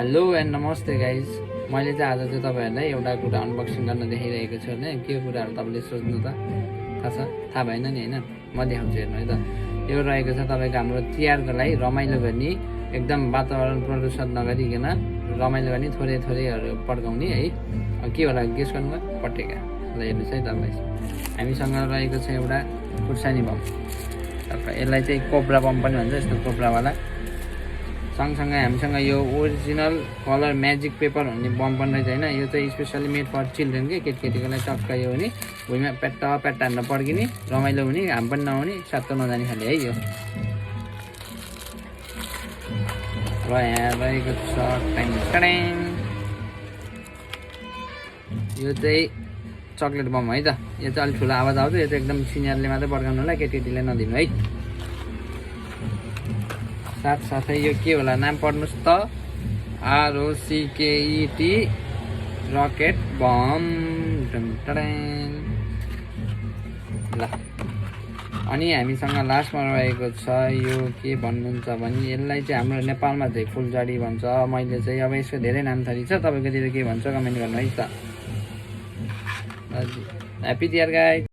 Hello and नमस्ते guys. मैले चाहिँ आज चाहिँ तपाईँहरूलाई एउटा कुरा अनबक्सिङ गर्न देखाइरहेको छु होइन। के कुराहरू तपाईँले सोच्नु त थाहा भएन नि होइन। म देखाउँछु हेर्नु है त। यो रहेको छ तपाईँको हाम्रो तिहारको लागि रमाइलो गर्ने, एकदम वातावरण प्रदूषण नगरिकन रमाइलो गर्ने थोरै थोरैहरू पड्काउने है। के होला गेस गर्नुभयो? पटेका। ल हेर्नुहोस् है तपाईँ, हामीसँग रहेको छ एउटा खुर्सानी बम। यसलाई चाहिँ कोब्रा बम पनि भन्छ, यस्तो कोब्रावाला। सँगसँगै हामीसँग यो ओरिजिनल कलर म्याजिक पेपर भन्ने बम पनि रहेछ होइन। यो चाहिँ स्पेसली मेड फर चिल्ड्रेन के, केटीको लागि टक्क यो हुने, भुइँमा प्याट्टा प्याट्टा हान्न पड्किने, रमाइलो हुने, घाम पनि नहुने, सातो नजाने खाले है यो। र यहाँ रहेको छ ट्याङ, यो चाहिँ चक्लेट बम है त। यो चाहिँ अलिक ठुलो आवाज आउँछ। यो चाहिँ एकदम सिनियरले मात्रै पड्काउनु होला, केटीले नदिनु है। साथसाथै यो के होला नाम पढ्नुहोस् त, ROCKET रकेट बम। ल अनि हामीसँग लास्टमा रहेको छ यो के भन्नुहुन्छ भने, यसलाई चाहिँ हाम्रो नेपालमा चाहिँ फुलझडी भन्छ। मैले चाहिँ अब यसको धेरै नाम थरी छ, तपाईँकोतिर के भन्छ कमेन्ट गर्नु है त। Happy Tihar guys.